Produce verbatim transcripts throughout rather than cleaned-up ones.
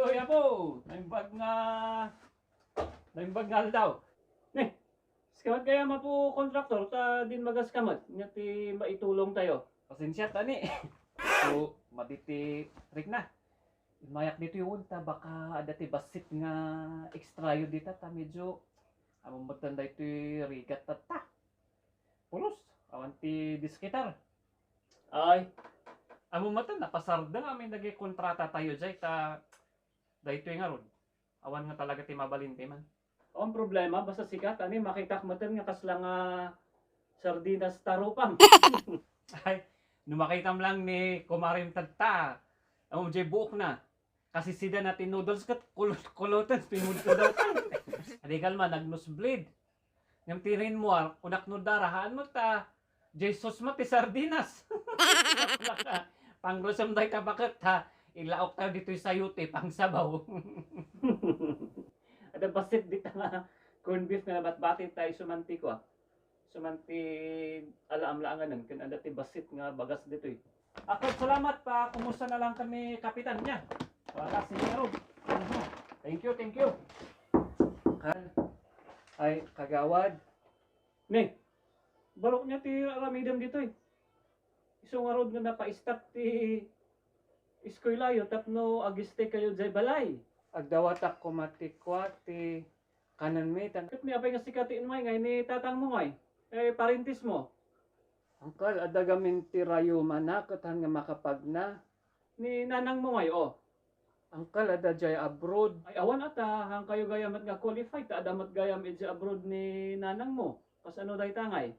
Hoy, Apo! Naimbag nga, naimbag nga aldaw. Ne, sika met gayam, Apo kontraktor, ta dimmagas ka met, ania ti maitulong tayo? Pasensia ta ni. So, madi ti rikna. Immayak ditoy, ta baka adda ti bassit nga extrayo dita, ta medyo, amo met daytoy rigat tatta. Pulos, awan ti diskitar. Ay, amo met, napasardeng amin dagiti kontrata tayo jay, ta daytoy ngarud. Awan nga talaga ti mabalin ti man. Awan problema, basta sika, ta ni makitak met nga kasla nga sardinas tarupang. Ay, no makitam lang ni kumarem tatta, amo jay buokna. Kasisidana ti noodles ket kulot-kuloten, pimudto daw. Adi kalma, nag-nosebleed. Ngem ti rinmuar, kunak no darahaan mo ta, Jesus mo ti sardinas. Pangrusem dayta baket ta, ilaok tayo ditoy sayote, pangsabaw. Adda bassit dita nga corned beef nga nabatbati tayo sumanti ko, ah. Sumanti alaamlaanganen, ken adda ti bassit nga bagas ditoy. Akat salamat pa, kumusta na lang kami, Kapitan, niya? Wala si Aro. Thank you, thank you. Kal, ay, kagawad. Ne, barok niya ti aramidem ditoy. Isu ngarud nga napa-stop ti eskwelayo tapno ag-stay kayo jay balay. Agdawatak koma ti kua ti kanenmi, tan- Ket ni apay nga sika ti inmay ngay ni tatangmo ngay? Eh, parentismo? Angkel, adda gamin ti rayumana, ket han nga makapagna. Ni nanangmo ngay, o? Angkel, adda jay abroad. Ay, awan ata, han kayo gayam met nga qualified, ta adda met gayam iti abroad ni nanangmo. Kasano dayta ngay?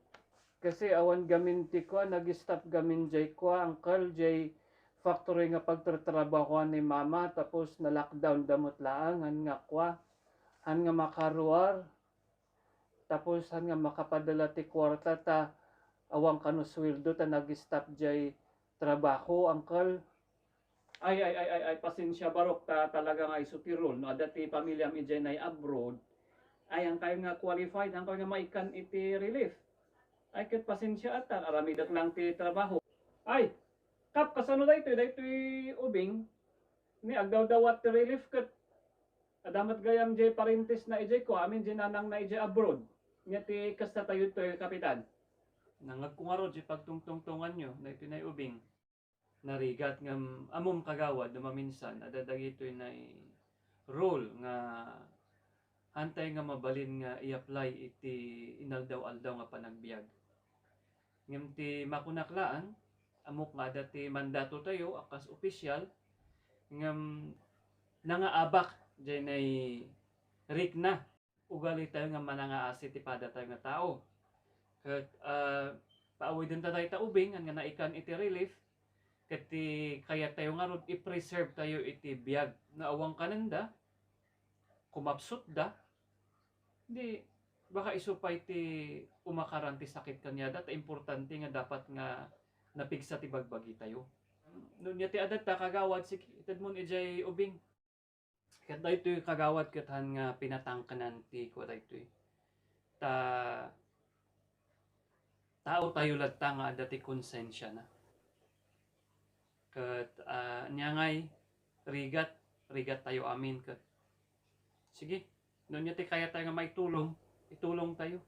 Kasi awan gamin ti kua, nag-stop gamin jay kua, angkel, jay factory nga pagtratrabahoan ni mama, tapos na-lockdown da met laeng, han nga kua, han nga makaruar, tapos han nga makapadala ti kuarta, ta awan kano sueldo, ta nag-stop jay trabaho, angkel. Ay, ay, ay, ay, ay, pasensia, barok, ta talaga nga isu ti rule, no? Adda ti pamilyam idiay nay abroad. Ay, han kayo nga qualified, han kayo nga maikan iti relief. Ay, ket pasensia, ata, aramidek lang ti trabaho. Ay, Kap, kasano daytoy, daytoy ubing? Ni agdawdawat ti relief ket adda met gayam jay parentes na idiay kua, amin jay nanang na idiay abroad. Nia ti kasta tayo toy, Kapitan. Nangngegko ngarud jay pagtungtungtonganyo, daytoy nay ubing. Narigat ngem ammom, kagawad, no maminsan, adda dagitoy nay rule nga hantay nga mabalin nga i-apply iti inaldaw-aldaw nga panagbiag. Ngem ti makunak laeng, ammok nga adda ti mandato tayo a kas opisyal, ngem nangaabak jay nay rikna. Ugali tayo nga manangaasi ti pada tayo nga tao. Ket, ah, paawiden ta dayta ubing nga naikan iti relief, ket ti kayat tayo ngarud, i-preserve tayo iti biag. No awan kanenda, kumapsutda, di, baka isu pay ti umakaran ti sakit kaniada, ta importante nga dapat nga napigsa ti bagbagi tayo. No nia ti adda ta, kagawad, sige, itedmon idiay ubing. Ket daytoy, kagawad, ket han nga pinatangkenan ti kua daytoy. Ta, tao tayo latta nga adda ti konsensiana. Ket, ah, nia ngay, rigat, rigat tayo amin ket. Sige, no nia ti kayat tayo nga maitulong, itulong tayo.